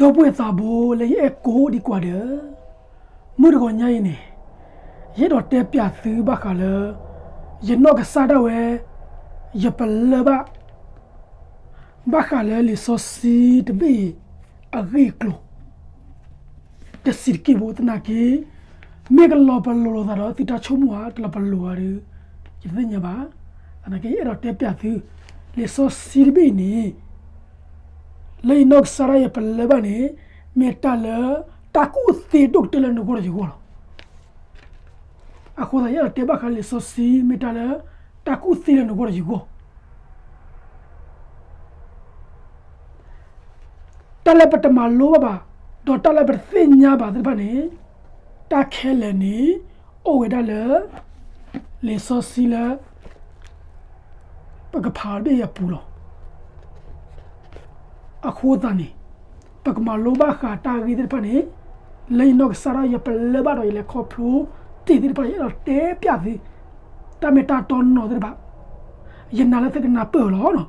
ဒီပုၢ်ဝဲၢ်သးဘိလၢယအဲၣ်ကိးဒံးကွၢ်ဒီး, မုၢ်တဂီၤညါအံၤန့ၣ်, ယအဲၣ်ဒိးတဲပျးသုဘၣ်ဃးလၢ ယနီၢ်ကစၢ်ဒၣ်ဝဲ ယပလၢၢ်ဘၣ် ဘၣ်ဃးလၢလံာ်စီဆှံတဘ့ၣ်အံၤ အဂ့ၢ်အကျိၤ တဆံးတက့ၢ်ဖိသနာ်က့, မ့ၢ်ကလီၤပလိာ်လိာ်သးဒီးသုတၢ်ဆိကမိၣ်ဧါ, တလီၤပလိာ်ဧါဒီး ယတသ့ၣ်ညါဘၣ်. သနာ်က့ ယအဲၣ်ဒိးတဲပျးသု လံာ်စီဆှံတဘ့ၣ်အံၤန့ၣ် လၢယနီၢ်ကစၢ်ဒၣ်ယပလၢၢ်ဘၣ်န့ၣ် မ့ၢ်တၢ်လၢ တၢ်ကူၣ်သ့ဒိၣ်ကတၢၢ်လၢနဂီၢ်ဒီးယဂီၢ်လီၤ. အဃိသတး ယအဲၣ်ဒိးတဲဘၣ်ဃးလံာ်စီဆှံ မ့ၢ်တၢ်လၢ တၢ်ကူၣ်သ့လၢနဂီၢ်ဒီးယဂီၢ် တၢ်လၢပတမၤလိဘၣ်ဘၣ်, ဒီးတၢ်လၢပတသ့ၣ်ညါဘၣ်သ့ၣ်တဖၣ်န့ၣ်, တၢ်ခဲလၢာ်န့ၣ် အိၣ်ဝဲဒၣ်လၢ လံာ်စီဆှံလၢ ပကဖးအီၤတဘ့ၣ်အံၤအပူၤလီၤ. အဃိသတးန့ၣ်, ပကမၤလိဘၣ်ဃးတၢ်ဂ့ၢ်သ့ၣ်တဖၣ်န့ၣ်, လၢယနီၢ်ကစၢ်ဒၣ်ယပလၢၢ်ဘၣ်ဒီးယလဲၤခီဖျိတ့ၢ်သ့ၣ်တဖၣ် ယအဲၣ်ဒိးတဲပျးသု တၢ်မ့ၢ်တၢ်တီနီၢ်သ့ၣ်တဖၣ်, ယနာ်လၢသုကနၢ်ပၢၢ်လီၤ.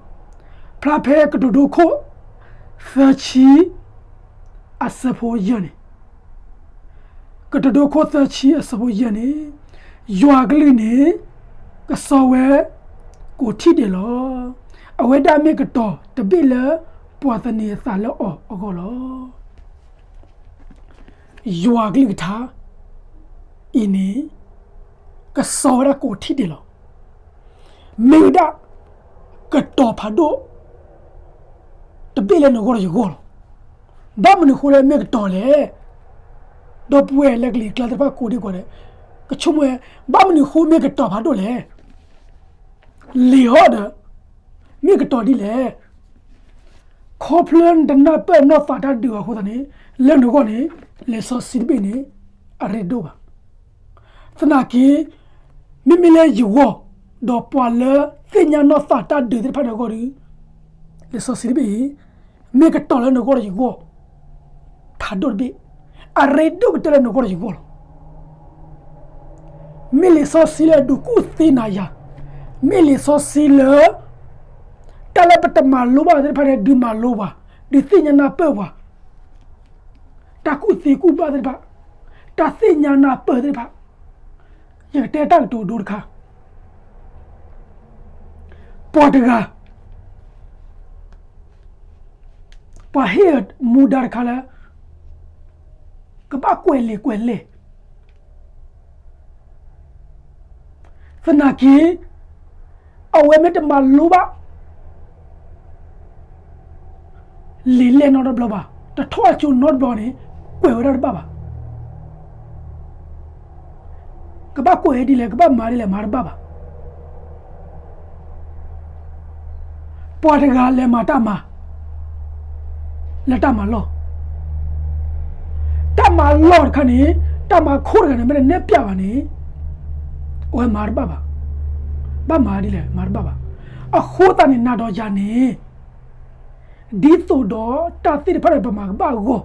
ဖျါဖဲကတိၤဒိခိၣ် သၢဆံ အဆၢဖိယဲၢ်န့ၣ်, ကတိၤဒိခိၣ်သၢဆံအဆၢဖိယဲၢ်န့ၣ်, ယွၤအကလုၢ်န့ၣ် ကစီဝဲ ကိးထံၣ်ဒဲးလီၤ. အဝဲဒၣ်မ့ၢ်ကတီၤတဘ့ၣ်လၢ ပှၤသန့ၤအသးလၢအီၤအဂီၢ်လီၤ. ယွၤအကလုၢ်ကထါအံၤန့ၣ် ကစီဝဲဒၣ်ကိးထံၣ်ဒဲးလီၤ. မ့ၢ်ဝဲဒၣ် ကတီၤဖးဒိၣ် တဘ့ၣ်လၢနဂီၢ်ဒီးယဂီၢ်လီၤ. ဘၣ်မနုၤအဃိလၢမ့ၢ်ကတီၤလဲၣ်. ဒီပုၢ်ဝဲၢ်လၢကလံၤကျါသ့ၣ်တဖၣ်ကိးဒံးကွၢ်ဒီး, ကဆိကမိၣ်ဝဲ, ဘၣ်မနုၤအဃိမ့ၢ်ကတီၤဖးဒိၣ်လဲၣ်. လံာ်အီၤဒီး မ့ၢ်ကတီၤဒ်လဲၣ်. ခီဖျိနတနၢ်ပၢၢ်နီၢ်သးတၢ်ဒုးအဃိသတးန့ၣ်, လၢနဂီၢ်န့ၣ် လံာ်စီဆှံတဘ့ၣ်န့ၣ် အရ့ဒိၣ်ဘၣ်. သနာ်က့ မ့မ့ၢ်လၢယဂီၢ် ဒီးပှၤလၢသ့ၣ်ညါနီၢ်သးတၢ်ဒုးသ့ၣ်တဖၣ်န့ၣ်အဂီၢ်ဒီး, လံာ်စီဆှံတဘ့ၣ်အံၤ မ့ၢ်ကတီၤလၢနဂီၢ်ဒီးယဂီၢ် ဖးဒိၣ်တဘ့ၣ်, အရ့ဒိၣ်ကတၢၢ်လၢနဂီၢ်ဒီးယဂီၢ်လီၤ. မ့ၢ်လံာ်စီဆှံလၢအဒုးကူၣ်သ့နၤယၤ, မ့ၢ်လံာ်စီဆှံလၢ တၢ်လၢပတမၤလိဘၣ်သ့ၣ်တဖၣ်န့ၣ် ဒုးမၤလိပှၤ, ဒုးသ့ၣ်ညါနၢ်ပၢၢ်ပှၤ, တၢ်ကူၣ်သ့ကူၣ်ဘၣ်သ့ၣ်တဖၣ်, တၢ်သ့ၣ်ညါနၢ်ပၢၢ်သ့ၣ်တဖၣ်, ယကတဲတၢ်ကတိၤဒိတခါ, ပှၤတဂၤ ပှၤဟ့ၣ်မူဒါတခါလၢ ကဘၣ်ကွဲးလံာ်ကွဲးလဲၢ် သနာ်က့ အဝဲမ့ၢ်တမၤလိဘၣ် လံာ်လဲၢ်နီတဘျီဘၣ်, တထီၣ်အကၠိနီတဘျီန့ၣ် ကွဲးဝဲဒၣ်တဘၣ်ဘၣ်. ကဘၣ်ကွဲးဒ်လဲၣ်, ကဘၣ်မၤဒ်လဲၣ်, မၤတဘၣ်ဘၣ်. ပှၤတဂၤလဲၤမၤတၢ်မၤ လၢတၢ်မၤလီၢ်, တၢ်မၤလီၢ်တခါန့ၣ်, တၢ်မၤခိၣ်တဂၤန့ၣ် မ့ၢ်တနဲၣ်ပျးဘၣ်န့ၣ်, အဝဲမၤတဘၣ်ဘၣ်. ဘၣ်မၤဒ်လဲၣ်, မၤတဘၣ်ဘၣ်. အဃိသတးန့ၣ် နၤဒီးယၤန့ၣ် ဒ်သိးဒီးတၢ်သ့ၣ်တဖၣ်န့ၣ် ပမၤကဘၣ်အဂီၢ်,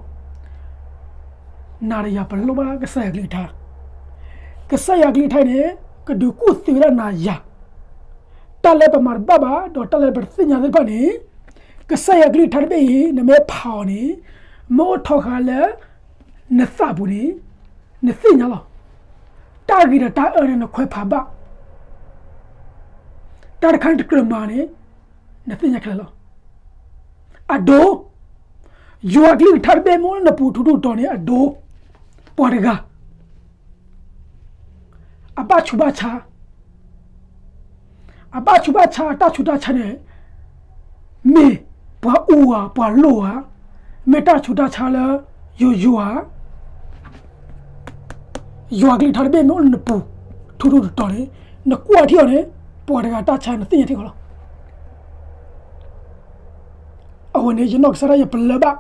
နၤဒီးယၤပလိၣ်ဘၣ်ကစၢ်ယွၤကလုၢ်ကထါ, ကစၢ်ယွၤကလုၢ်ကထါန့ၣ် ကဒုးကူၣ်သ့ဝဲဒၣ်နၤယၤ, တၢ်လၢပမၤတဘၣ်ဘၣ် ဒီးတၢ်လၢပတသ့ၣ်ညါသ့ၣ်တဖၣ်န့ၣ်, ကစၢ်ယွၤကလုၢ်ကထါတဘ့ၣ်အံၤ နမ့ၢ်ဖးအီၤန့ၣ်, မ့ၢ်အိၣ်ထီဃာ်လၢ နသးပူၤန့ၣ်, နသ့ၣ်ညါလီၤ. တၢ်ဂ့ၤဒီးတၢ်အၢန့ၣ် နခွဲးဖးဘၣ်, တၢ်တခါန့ၣ်တကြၢးမၤန့ၣ်, နသ့ၣ်ညါခဲလၢာ်လီၤ. အဒိ, ယွၤကလုၢ်ကထါတဘ့ၣ်မ့ၢ်အိၣ်လၢနပူၤထူထူတီၤတီၤန့ၣ် အဒိ, ပှၤတဂၤ အဘၣ်ဆူးဘၣ်ဆါ, အဘၣ်ဆူးဘၣ်ဆါအတၢ်ဆူးတၢ်ဆါန့ၣ်, မ့ၢ်ပှၤအူဧါ, ပှၤလိၣ်ဧါ, မ့ၢ်တၢ်ဆူးတၢ်ဆါလၢယိယိဧါ. ယွၤကလုၢ်ကထါတဘ့ၣ်မ့ၢ်အိၣ်လၢနပူၤထူထူတီၤတီၤန့ၣ်, နကွၢ်ထံအီၤန့ၣ်, ပှၤတဂၤတၢ်ဆါနသ့ၣ်ညါထံၣ်အီၤလီၤ. အဝဲန့ၣ် ယနီၢ်ကစၢ်ဒၣ်ယပလၢၢ်ဘၣ်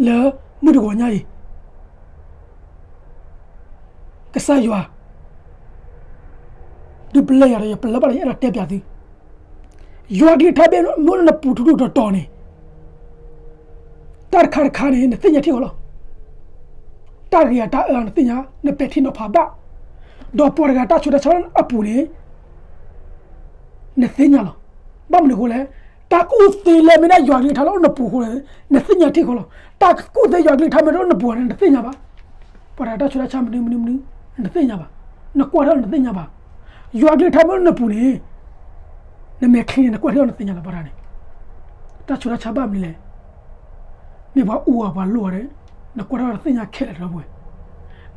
လၢမုၢ်တဂီၤညါအံၤ, ကစၢ်ယွၤ ဒုးပလၢၢ်ယၤဒီးယပလၢၢ်ဘၣ်ဒီး ယအဲၣ်ဒိးတဲပျးသု, ယွၤကလုၢ်ကထါတဘ့ၣ်မ့ၢ်အိၣ်လၢနပူၤထူထူတီၤတီၤန့ၣ်, တၢ်တခါတခါန့ၣ် နသ့ၣ်ညါထံၣ်အီၤလီၤ. တၢ်ဂ့ၤဧါတၢ်အၢဧါ နသ့ၣ်ညါ, နပဲာ်ထံနီၤဖးဘၣ်, ဒီးပှၤတဂၤတၢ်ဆူးတၢ်ဆါလၢအပူၤန့ၣ် နသ့ၣ်ညါလီၤ. ဘၣ်မနုၤအဃိလဲၣ်, တၢ်ကူၣ်သ့လၢမ့ၢ်ဒၣ်ယွၤကလုၢ်ကထါလၢအိၣ်နပူၤအဃိန့ၣ် နသ့ၣ်ညါထံၣ်ဃီလီၤ. တၢ်ကူၣ်သ့ယွၤကလုၢ်ကထါမ့ၢ်တအိၣ်နပူၤန့ၣ် နတသ့ၣ်ညါဘၣ်. ပှၤတၢ်ဆူးတၢ်ဆါမနုၤမနုၤမနုၤ နတသ့ၣ်ညါဘၣ်. နကွၢ်ထီၣ်နတသ့ၣ်ညါဘၣ်. ယွၤကလုၢ်ကထါမ့ၢ်အိၣ်နပူၤန့ၣ် နမဲာ်ချံန့ၣ် နကွၢ်ထံၣ်အီၤနသ့ၣ်ညါလီၤ ပှၤတၢ်န့ၣ်. တၢ်ဆူးတၢ်ဆါဘၣ်မနုၤလဲၣ်. မ့ၢ်ပှၤအူအီၤပှၤလိၣ်အီၤန့ၣ် နကွၢ်ထီၣ်နသ့ၣ်ညါခဲလၢာ်တလီၤပှဲၤ.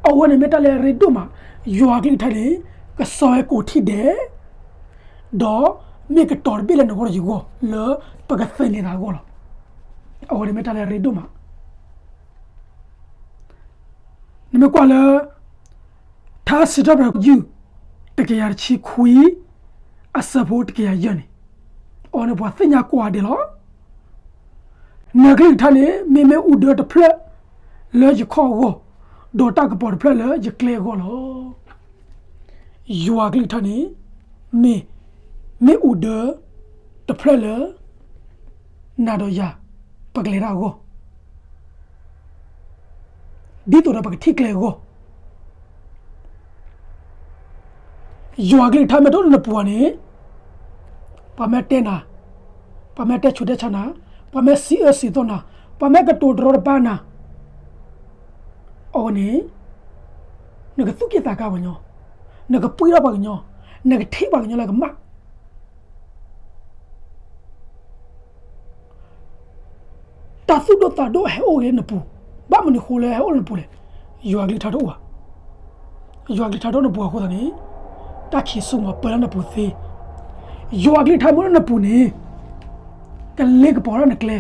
အဝဲန့ၣ်မ့ၢ်တၢ်လၢအရ့ဒိၣ်မး, ယွၤကလုၢ်ကထါန့ၣ် ကစီၣ်ဝဲကိးထံၣ်ဒဲး ဒီးမ့ၢ်ကတီၤတဘ့ၣ်လၢနဂီၢ်နယဂီၢ်လၢပကသန့ၤသးအဂီၢ်လီၤ. အဝဲန့ၣ်မ့ၢ်တၢ်လၢအရ့ဒိၣ်မး. နမ့ၢ်ကွၢ်လၢ ထါစံးထီၣ်ပတြၢၤယုၢ် တကယၤတဆံခွံ အဆၢဖိတကယၤယဲၢ်န့ၣ်, အဝဲန့ၣ်ပှၤသ့ၣ်ညါကွၢ်ဒဲးလီၤ. နကလုၢ်ကထါန့ၣ် မ့မ့ၢ်အိၣ်ဒၢတဖျၢၣ်လၢယခီၣ်အဂီၢ်, ဒီးတၢ်ကပီၤတဖျၢၣ်လၢယကျဲအဂီၢ်လီၤ. ယွၤကလုၢ်ကထါန့ၣ် မ့ၢ်, မ့ၢ်အိၣ်ဒၢတဖျၢၣ်လၢ နၤဒီးယၤ ပကလဲၤတၢ်အဂီၢ် ဒ်သိးဒီးပကထံၣ်ကျဲအဂီၢ်. ယွၤကလုၢ်ကထါမ့ၢ်တအိၣ်လၢနပူၤန့ၣ်, ပှၤမ့ၢ်တဲနၤ, ပှၤမ့ၢ်တဲဆူးတဲဆါနၤ, ပှၤမ့ၢ်စံးအၢစံးသီနၤ, ပှၤမ့ၢ်ကတိၤတရီတပါနၤ, အဝဲန့ၣ် နကသူၣ်က့ၣ်သးကါပှၤကညီ, နကပှံထီၣ်ပှၤကညီ, နကထံၣ်ပှၤကညီလၢအကမၣ် တၢ်သူၣ်ဒိၣ်သးဒိၣ်ဟဲအိၣ်ဂ့ၤလၢနပူၤ, ဘၣ်မနုၤဃိလၢဟဲအိၣ်လၢနပူၤလဲၣ်. ယွၤကလုၢ်ကထါတအိၣ်ဘၣ်. ယွၤကလုၢ်ကထါတအိၣ်နပူၤအဃိသတးန့ၣ်, တၢ်ခံးစိမၤပၢလၢနပူၤသ့. ယွၤကလုၢ်ကထါမ့ၢ်အိၣ်လၢနပူၤန့ၣ်, ကလ့ကပီၤထီၣ်နကျဲ,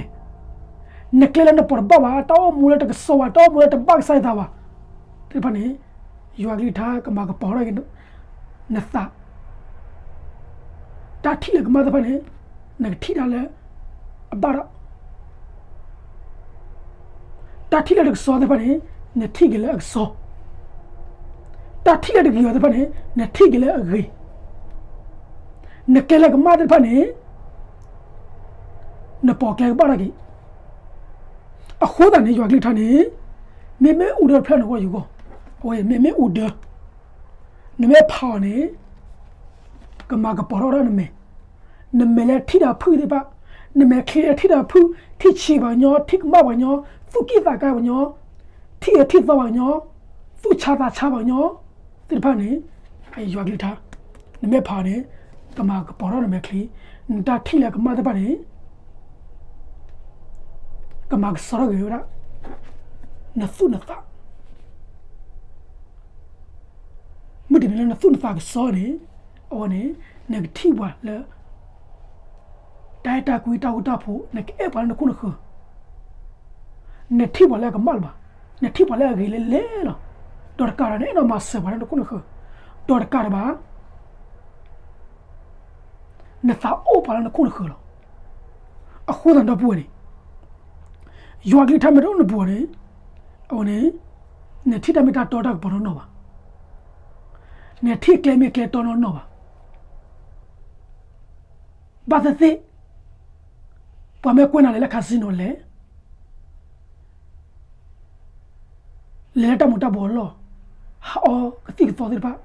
နကျဲလၢနပိာ်တဘၣ်ဘၣ်, တၢ်အိၣ်မူလၢတကစီၣ်ဘၣ်, တၢ်အိၣ်မူလၢတဘၣ်ကစၢ်ယွၤအသးဘၣ်, သ့ၣ်တဖၣ်န့ၣ်, ယွၤကလုၢ်ကထါကမၤကပီၤထီၣ်က့ၤ နသး တၢ်ထံၣ်လၢကမၣ်သ့ၣ်တဖၣ်န့ၣ်, နကထံၣ်တၢ်လၢအဘၣ်ဒီး, တၢ်ထံၣ်လၢတကစီၣ်သ့ၣ်တဖၣ်န့ၣ်, နထံၣ်က့ၤလၢအကစီၣ်, တၢ်ထံၣ်လၢတဂ့ၤဘၣ်သ့ၣ်တဖၣ်န့ၣ်, နထံၣ်က့ၤလၢအဂ့ၤ, နကျဲလၢကမၣ်သ့ၣ်တဖၣ်န့ၣ်, နပိာ်ကျဲကဘၣ်ထီၣ်က့ၤ. အဃိသတးန့ၣ် ယွၤကလုၢ်ကထါန့ၣ်, မ့မ့ၢ်အိၣ်ဒၢတဖျၢၣ်နဂီၢ်ယဂီၢ်, အဝဲမ့မ့ၢ်အိၣ်ဒၢ, နမ့ၢ်ဖးအီၤန့ၣ်, ကမၤကပီၤထီၣ်ဒၣ်နမဲာ်, နမဲာ်လၢထံၣ်တၢ်ဖုၣ်သ့ၣ်တဖၣ်, နမဲာ်ချံလၢထံၣ်တၢ်ဖုၣ်, ထံၣ်ဆံးပှၤကညီ, ထံၣ်ကမၣ်ပှၤကညီ, သူၣ်က့ၣ်သးကါပှၤကညီ, ထံၣ်အၢထံၣ်သီပှၤကညီ, သူၣ်ဆါသးဆါပှၤကညီ, သ့ၣ်တဖၣ်န့ၣ်, ယွၤကလုၢ်ကထါ, နမ့ၢ်ဖးအီၤန့ၣ်, ကမၤကပီၤထီၣ်နမဲာ်ချံ, နတၢ်ထံၣ်လၢကမၣ်သ့ၣ်တဖၣ်န့ၣ် ကမၤကဆှီထီၣ်က့ၤဝဲဒၣ် နသူၣ်နသး, မုၢ်တနံၤလၢနသူၣ်နသးကဆှီန့ၣ်, အဝဲန့ၣ်, နကထံၣ်ပှၤလၢ တၢ်အဲၣ်တၢ်ကွံတၢ်ဃူတၢ်ဖိး, နကအဲၣ်ပှၤလၢနခိၣ်နဃၢၤ, နထံၣ်ပှၤလၢအကမၣ်လၢၤဘၣ်, နထံၣ်ပှၤလၢအဂ့ၤလၢလဲၣ်လီၤ, ဒီးတကးဒီးနအဲၣ်ဒိးမၤစၢၤပှၤလၢနခိၣ်နဃၢၤ, ဒီးတကးဒီးဘၣ် နသးအိၣ်ပှၤလၢနခိၣ်နဃၢၤလီၤ. အဃိသတးဒီပုၢ်ဝဲၢ်န့ၣ်, ယွၤကလုၢ်ကထါမ့ၢ်တအိၣ်နပူၤန့ၣ်, အဝဲန့ၣ်, နထံၣ်တၢ်မ့ၢ်တၢ်တီတၢ်ကပီၤနီၢ်နီၢ်ဘၣ်, နထံၣ်ကျဲမ့ၢ်ကျဲတီနီၢ်နီၢ်ဘၣ်. ဘၣ်သ့ၣ်သ့ၣ်, ပှၤမ့ၢ်ကွဲနၤလဲၤလၢ casino လဲၤ လဲၤလၢတၢ်မူၤတၢ်ဘှီးအလီၢ်, ဟးအီကသံၣ်ကသီသ့ၣ်တဖၣ်,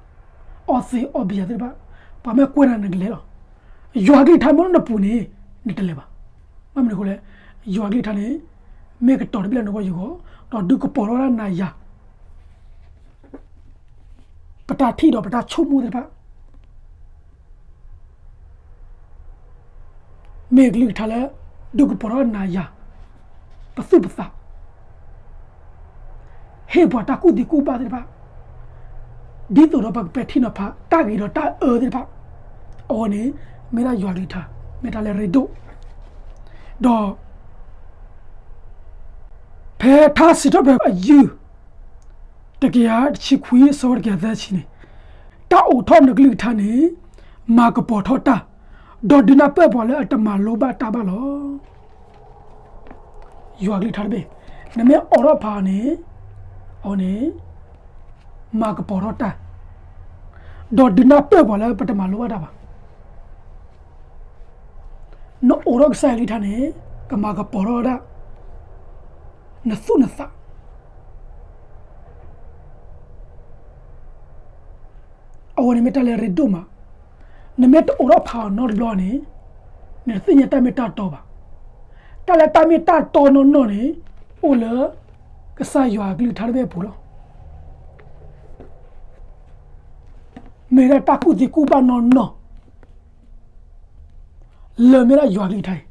အီသံးအီဘံယၤသ့ၣ်တဖၣ်, ပှၤမ့ၢ်ကွဲနၤနကလဲၤလီၤ. ယွၤကလုၢ်ကထါမ့ၢ်အိၣ်နပူၤန့ၣ်, နတလဲၤဘၣ်. ဘၣ်မနုၤအဃိလဲၣ်, ယွၤကလုၢ်ကထါန့ၣ်, မ့ၢ်ကတီၤတဘ့ၣ်လၢနဂီၢ်ယဂီၢ်, ဒီးဒုးကပီၤထီၣ်ဝဲဒၣ်နၤယၤ ပတၢ်ထံၣ်ဒီးပတၢ်ဆိကမိၣ်သ့ၣ်တဖၣ် မ့ၢ်ကလုၢ်ကထါလၢ ဒုးကပီၤထီၣ်နၤယၤ ပသူၣ်ပသး, ဟ့ၣ်ပှၤတၢ်ကူၣ်သ့ကူၣ်ဘၣ်သ့ၣ်တဖၣ်, ဒ်သိးဒီးပကပဲာ်ထံနီၤဖး တၢ်ဂ့ၤဒီးတၢ်အၢသ့ၣ်တဖၣ်, အဝဲန့ၣ် မ့ၢ်ဒၣ်ယွၤကလုၢ်ကထါ, မ့ၢ်တၢ်လၢအရ့ဒိၣ်, ဒီး ဖဲထါစံးထီၣ်ပတြၢၤအယုၢ် တကယၤတဆံခွံ အဆၢဖိတကယၤသၢဆံန့ၣ်, တၢ်အိးထီၣ်နကလုၢ်ကထါန့ၣ် မၤကပီၤထီၣ်တၢ်, ဒီးဒုးနၢ်ပၢၢ်ပှၤလၢအတမၤလိဘၣ်တၢ်ဘၣ်လီၤ. ယွၤကလုၢ်ကထါတဘ့ၣ်, နမ့ၢ်အိးထီၣ်ဖးအီၤန့ၣ်, အဝဲန့ၣ် မၤကပီၤထီၣ်တၢ်, ဒီးဒုးနၢ်ပၢၢ်ပှၤလၢပတမၤလိဘၣ်တၢ်ဘၣ်. နအိးထီၣ်ကစၢ်ယွၤကလုၢ်ကထါန့ၣ် ကမၤကပီၤထီၣ်ဝဲဒၣ် နသူၣ်နသး, အဝဲန့ၣ်မ့ၢ်တၢ်လၢအရ့ဒိၣ်မး, နမ့ၢ်တအိးထီၣ်ဖးအီၤနီတဘျီန့ၣ်, နတသ့ၣ်ညါတၢ်မ့ၢ်တၢ်တီဘၣ်. တၢ်လၢတၢ်မ့ၢ်တၢ်တီနီၢ်နီၢ်န့ၣ် အိၣ်လၢကစၢ်ယွၤအကလုၢ်ကထါတဘ့ၣ်အပူၤလီၤ. မ့ၢ်ဒၣ်တၢ်ကူၣ်သ့ကူၣ်ဘၣ်နီၢ်နီၢ် လၢမ့ၢ်ဒၣ်ယွၤအကလုၢ်ကထါအံၤ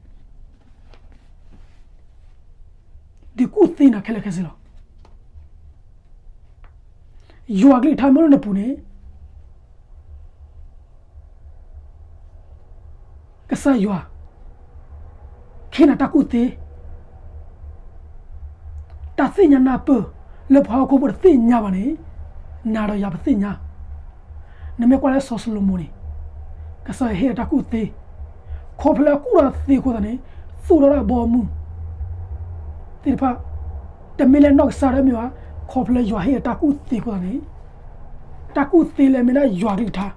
ဒုးကူၣ်သ့နၤခဲလၢာ်ခဲဆ့လီၤ. ယွၤအကလုၢ်ကထါမ့ၢ်အိၣ်လၢနပူၤန့ၣ် ကစၢ်ယွၤ ကဟ့ၣ်နၤတၢ်ကူၣ်သ့, တၢ်သ့ၣ်ညါနၢ်ပၢၢ် လၢပှၤဟီၣ်ခိၣ်ဖိတသ့ၣ်ညါဘၣ်န့ၣ်, နၤဒီးယၤပသ့ၣ်ညါ, နမ့ၢ်ကွၢ်လၢစီၤၡလိၤမိၣ်န့ၣ်, ကစၢ်ယွၤဟ့ၣ်အတၢ်ကူၣ်သ့, ခီဖျိလၢအကူၣ်တၢ်သ့အဃိသတးန့ၣ်, သူၣ်ထီၣ်ဒၣ်ဘီမုၢ်သ့ၣ်တဖၣ်, တမ့ၢ်လၢနီၢ်ကစၢ်ဒၣ်မ့ၢ်ဘၣ်, ခီဖျိလၢယွၤဟ့ၣ်အတၢ်ကူၣ်သ့အဃိသတးန့ၣ်, တၢ်ကူၣ်သ့လၢမ့ၢ်ဒၣ်ယွၤအကလုၢ်ကထါ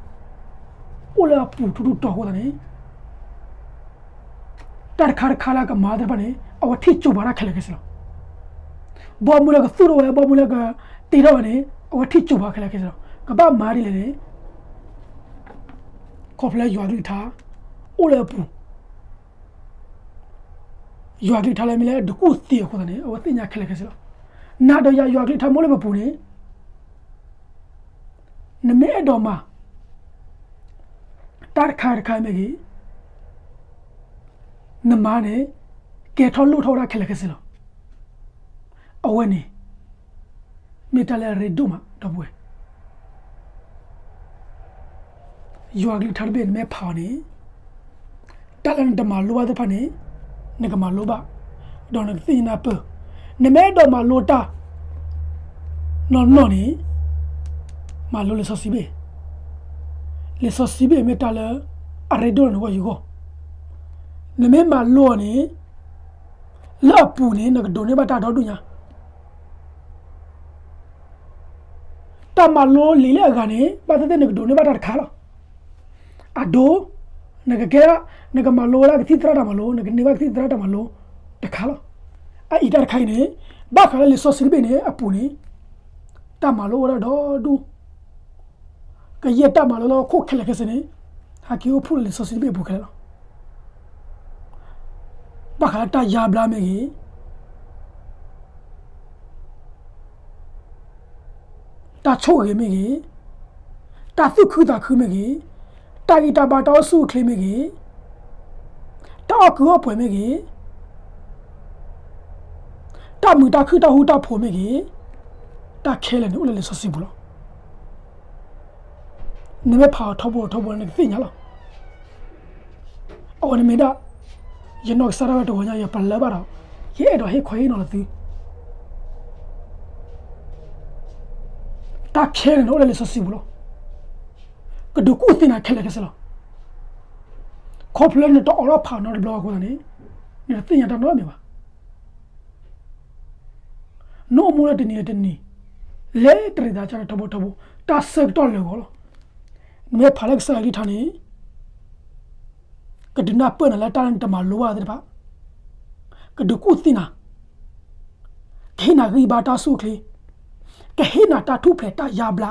အိၣ်လၢအပူၤထူထူတီၤအဃိသတးန့ၣ်, တၢ်တခါတခါလၢအကမၤသ့ၣ်တဖၣ်န့ၣ် အဝဲထံၣ်ကၠိၤပၤတၢ်ခဲလၢာ်ခဲဆ့လီၤ. ဘီမုၢ်လၢကသူၣ်ထီၣ်ဝဲ, ဘီမုၢ်လၢကတ့ထီၣ်ဝဲန့ၣ် အဝဲထံၣ်ကၠိၤပၤခဲလၢာ်ခဲဆ့လီၤ. ကဘၣ်မၤဒ်လဲၣ်န့ၣ်, ခီဖျိလၢယွၤအကလုၢ်ကထါ အိၣ်လၢအပူၤ, ယွၤအကလုၢ်ကထါလၢမ့ၢ်လၢဒုးကူၣ်သ့အဃိသတးန့ၣ် အဝဲသ့ၣ်ညါခဲလၢာ်ခဲဆ့လီၤ. နၤဒီးယၤယွၤအကလုၢ်ကထါမ့ၢ်အိၣ်လၢပပူၤန့ၣ်, နမ့ၢ်အဲၣ်ဒိးမၤ တၢ်တခါတခါမ့ၢ်ဂ့ၤ, နမၤန့ၣ် ကဲထီၣ်လိၣ်ထီၣ်ဝဲဒၣ်ခဲလၢာ်ခဲဆ့လီၤ. အဝဲန့ၣ် မ့ၢ်တၢ်လၢအရ့ဒိၣ်မး ဒီပုၢ်ဝဲၢ်, ယွၤအကလုၢ်ကထါတဘ့ၣ်နမ့ၢ်ဖးအီၤန့ၣ်, တၢ်လၢနတမၤလိဘၣ်သ့ၣ်တဖၣ်န့ၣ် နကမၤလိဘၣ်, ဒီးနကသ့ၣ်ညါနၢ်ပၢၢ်, နမ့ၢ်အဲၣ်ဒိးမၤလိတၢ်နီၢ်နီၢ်န့ၣ်, မၤလိလံာ်စီဆှံဘ့ၣ်, လံာ်စီဆှံဘ့ၣ်မ့ၢ်တၢ်လၢအရ့ဒိၣ်လၢနဂီၢ်ယဂီၢ်, နမ့ၢ်မၤလိအီၤန့ၣ်, လၢအပူၤန့ၣ် နကဒိးန့ၢ်ဘၣ်တၢ်ဒီဒူၣ်ညါ တၢ်မၤလိလံာ်လၢအဂၤန့ၣ် ဘၣ်သ့ၣ်သ့ၣ်နကဒိးန့ၢ်ဘၣ်တၢ်တခါလီၤ. အဒိ, နကကဲဒၣ်, နကမၤလိဝဲဒၣ်ကသံၣ်သရၣ်တၢ်မၤလိ, နကန့ၢ်ဘၣ်ကသံၣ်သရၣ်တၢ်မၤလိတခါလီၤ. အအံၤတၢ်တခါအံၤန့ၣ်, ဘၣ်ဃးလၢလံာ်စီဆှံတဘ့ၣ်န့ၣ်အပူၤန့ၣ်, တၢ်မၤလိအိၣ်ဒၣ်ဒီဒူၣ် ကယဲၢ်တၢ်မၤလိလၢဟီၣ်ခိၣ်ခဲလၢာ်ခဲဆ့န့ၣ်, ဟဲက့ၤအိၣ်ဖှိၣ်လၢလံာ်စီဆှံတဘ့ၣ်အပူၤခဲလၢာ်လီၤ. ဘၣ်ဃးလၢတၢ်ယါဘျါမ့ၢ်ဂ့ၤ, တၢ်ဆိၣ်ဂ့ၤမ့ၢ်ဂ့ၤ, တၢ်သူၣ်ခုသးခုမ့ၢ်ဂ့ၤ, တၢ်ဂံၢ်တၢ်ဘါတၢ်အိၣ်ဆူၣ်အိၣ်ချ့မ့ၢ်ဂ့ၤ, တၢ်အီၣ်ကုၢ်အီၣ်ပှဲၤမ့ၢ်ဂ့ၤ, တၢ်မုာ်တၢ်ခုၣ်တၢ်ဃူတၢ်ဖိးမ့ၢ်ဂ့ၤ, တၢ်ခဲလၢာ်န့ၣ်အိၣ်လၢလံာ်စီဆှံပူၤလီၤ. နမ့ၢ်ဖးအီၤထီဘိထီဘိန့ၣ် နကသ့ၣ်ညါလီၤ. အဝဲန့ၣ်မ့ၢ်ဒၣ် ယနီၢ်ကစၢ်ဒၣ်ဝဲတဂီၤညါ ယပလၢၢ်ဘၣ်ဒီး ယအဲၣ်ဒိးဟ့ၣ်ခီဟ့ၣ်နီၤလၢသု တၢ်ခဲလၢာ်န့ၣ်အိၣ်လၢလံာ်စီဆှံပူၤလီၤ. ကဒုးကူၣ်သ့နၤခဲလၢာ်ခဲဆ့လီၤ. ခီဖျိလၢနတအိးထီၣ်ဖးနီတဘျီအဃိသတးန့ၣ်, နတသ့ၣ်ညါတၢ်နီတမံၤဘၣ်. နအိၣ်မူလၢတနံၤလၢတနံၤ, လဲၤတရံးသးကၢထီဘိထီဘိ, တၢ်ဆၢကတီၢ်လၢာ်ဂီၤလီၤ. နမ့ၢ်ဖးလၢကစၢ်ယွၤကလုၢ်ကထါန့ၣ် ကဒုးနၢ်ပၢၢ်နၤလၢတၢ်လၢနတမၤလိဘၣ်သ့ၣ်တဖၣ်, ကဒုးကူၣ်သ့နၤ, ကဟ့ၣ်နၤဂံၢ်ဘါတၢ်ဆူၣ်အိၣ်ချ့, ကဟ့ၣ်နၤတၢ်ထူၣ်ဖျဲးတၢ်ယါဘျါ,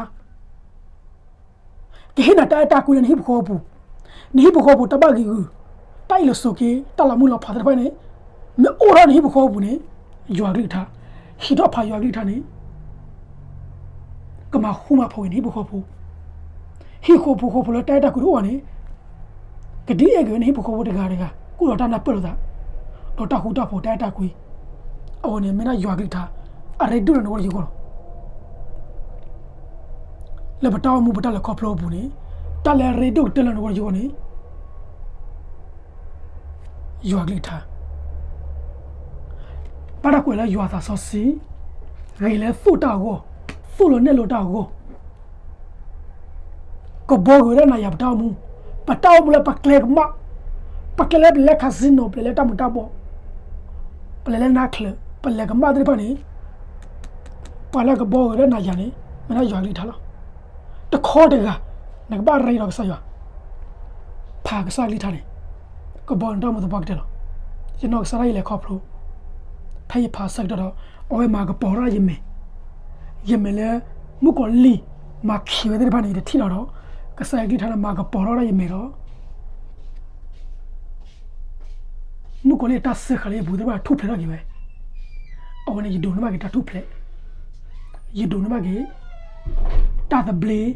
ကဟ့ၣ်နၤတၢ်အဲၣ်တၢ်ကွံလၢနဟံၣ်ဖိဃီဖိပူၤ, နဟံၣ်ဖိဃီဖိတၢ်ဘၣ်ဂံာ်ဂုာ်, တၢ်အ့ၣ်လိာ်ဆိးက့, တၢ်လီၤမုၢ်လီၤဖးသ့ၣ်တဖၣ်န့ၣ်, မ့ၢ်အိၣ်ထီၣ်နဟံၣ်ဖိဃီဖိပူၤန့ၣ်, ယွၤကလုၢ်ကထါ ဟံးထီၣ်ဖးယွၤကလုၢ်ကထါန့ၣ် ကမၤဃူမၤဖိးက့ၤနဟံၣ်ဖိဃီဖိ, ဟံၣ်ဃီဖိဃီဖိလၢတၢ်အဲၣ်တၢ်ကွံတအိၣ်ဘၣ်န့ၣ်, ကဒုးအဲၣ်က့ၤဝဲနဟံၣ်ဖိဃီဖိတဂၤတဂၤ ကိးဒီးတၢ်နၢ်ပၢၢ်လိာ်သး, ဒီးတၢ်ဃူတၢ်ဖိးတၢ်အဲၣ်တၢ်ကွံ, အဝဲန့ၣ်မ့ၢ်ဒၣ်ယွၤကလုၢ်ကထါ အရ့ဒိၣ်လၢနဂီၢ်ယဂီၢ်လီၤ. လၢပတၢ်အိၣ်မူပတၢ်လဲၤခီဖျိအပူၤန့ၣ်, တၢ်လၢအရ့ဒိၣ်ကတၢၢ်လၢနဂီၢ်ယဂီၢ်န့ၣ် ယွၤကလုၢ်ကထါ, ဘၣ်တၢ်ကွဲးလၢယွၤသးစီဆှံ, ဂ့ၤလၢသိၣ်တၢ်အဂီၢ်, သိၣ်လၢနဲၣ်လိတၢ်အဂီၢ်, ကဘီဂ့ၤဝဲဒၣ်နၤယၤပတၢ်အိၣ်မူ, ပတၢ်အိၣ်မူလၢပကျဲကမၣ်, ပကျဲလၢပလဲၤ casino, ပလဲၤလၢတၢ်မူၤတၢ်ဘှီး, ပလဲၤလၢနါချၢး, ပလဲၤကမၣ်သ့ၣ်တဖၣ်န့ၣ်, ပှၤလၢကဘီဂ့ၤဝဲဒၣ်နၤယၤန့ၣ် မ့ၢ်ဒၣ်ယွၤကလုၢ်ကထါလီၤ. တခီတဂၤ နကဘၣ်ရ့ဒီးကစၢ်ယွၤ, ဖးကစၢ်ကလုၢ်ကထါန့ၣ်, ကဘီနတၢ်အိၣ်မူသပှၢ်ကတၢၢ်လီၤ. ယနီၢ်ကစၢ်ဒၣ်ယလဲၤခီဖျိ, ဖဲယဖးဆၢကတီၢ်ဒီး, အဝဲမၤကပီၤထီၣ်ဒၣ်ယမဲာ်, ယမဲာ်လၢ မုၣ်ကီၤလံၢ်မၤခံးဝဲသ့ၣ်တဖၣ်န့ၣ် ယတထံၣ်လီၤဒီး, ကစၢ်ယွၤကလုၢ်ကထါန့ၣ် မၤကပီၤထီၣ်ဒၣ်ယမဲာ်ဒီး မုၣ်ကီၤလံၢ်အတၢ်စၢဃာ်လၢယပူၤသ့ၣ်တဖၣ်ထူၣ်ဖျဲးထီၣ်က့ၤဝဲ, အဝဲန့ၣ် ယဒိးန့ၢ်ဘၣ်က့ၤတၢ်ထူၣ်ဖျဲး, ယဒိးန့ၢ်ဘၣ်က့ၤ တၢ်သဘျ့,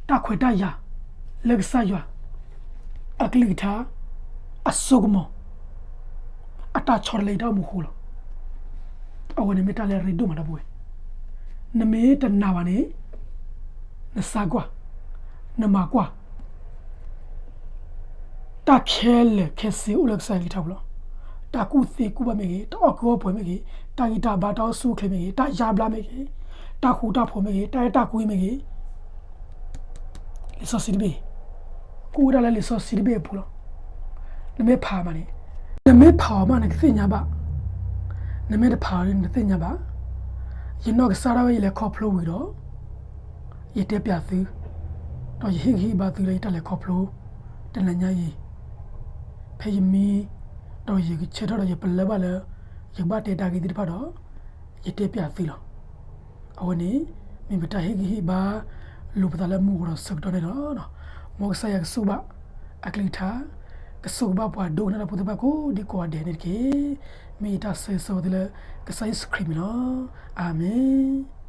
တၢ်ခွဲးတၢ်ယာ် လၢကစၢ်ယွၤ အကလုၢ်ကထါ အစိကမီၤ အတၢ်ဆီတလဲအတၢ်အိၣ်မူအဃိလီၤ. အဝဲန့ၣ်မ့ၢ်တၢ်လၢအရ့ဒိၣ်မးဒီပုၢ်ဝဲၢ်, နမ့ၢ်တနာ်ဘၣ်န့ၣ် နစါကွၢ်, နမၤကွၢ် တၢ်ခဲလၢာ်ခဲဆ့အိၣ်လၢကစၢ်ယွၤကလုၢ်ကထါပူၤလီၤ. တၢ်ကူၣ်သ့ကူၣ်ဘၣ်မ့ၢ်ဂ့ၤ, တၢ်အီၣ်ကုၢ်အီၣ်ပှဲၤမ့ၢ်ဂ့ၤ, တၢ်ဂံၢ်တၢ်ဘါတၢ်အိၣ်ဆူၣ်အိၣ်ချ့မ့ၢ်ဂ့ၤ, တၢ်ယါဘျါမ့ၢ်ဂ့ၤ, တၢ်ဃူတၢ်ဖိးမ့ၢ်ဂ့ၤ, တၢ်အဲၣ်တၢ်ကွံမ့ၢ်ဂ့ၤ, လံာ်စီဆှံတဘ့ၣ်, ကူၣ်ဝဲဒၣ်လၢလံာ်စီဆှံတဘ့ၣ်အပူၤလီၤ. နမ့ၢ်ဖးမးန့ၣ်, နမ့ၢ်ဖးအီၤမးနကသ့ၣ်ညါဘၣ်, နမ့ၢ်တဖးအီၤန့ၣ်နတသ့ၣ်ညါဘၣ်. ယနီၢ်ကစၢ်ဒၣ်ဝဲယလဲၤခီဖျိဝံၤဒီး ယတဲပျးသု, ဒီးယဟ့ၣ်ဂံၢ်ဟ့ၣ်ဘါသုလၢယတၢ်လဲၤခီဖျိ တနံၤညါအံၤ, ဖဲယမံ, ဒီးယဆၢထၢၣ်ဒီးယပလၢၢ်ဘၣ်လၢ ယကဘၣ်တဲတၢ်ဂ့ၢ်သ့ၣ်တဖၣ်ဒီး ယတဲပျးသုလီၤ. အဝဲန့ၣ် မ့ၢ်ပတၢ်ဟ့ၣ်ဂံၢ်ဟ့ၣ်ဘါ လိာ်ပသးလၢမုၢ်ဂီၤဒီးဆၢကတီၢ်န့ၣ်လီၤ. မ်ကစၢ်ယွၤကဆိၣ်ဂ့ၤဘၣ် အကလုၢ်ကထါ, ကဆိၣ်ဂ့ၤဘၣ်ပှၤဒိကနၣ်တၢ်ဖိသ့ၣ်တဖၣ်ကိးဒံကိးဂၤဒဲးန့ၣ်တက့ၢ်. မ့ၢ်ယတၢ်ဆၢဂ့ၤဆၢဝါသုလၢ ကစၢ်ယ့ၣ်ၡူးခရံာ်အမံၤလီၤ. အၤမ့ၣ်.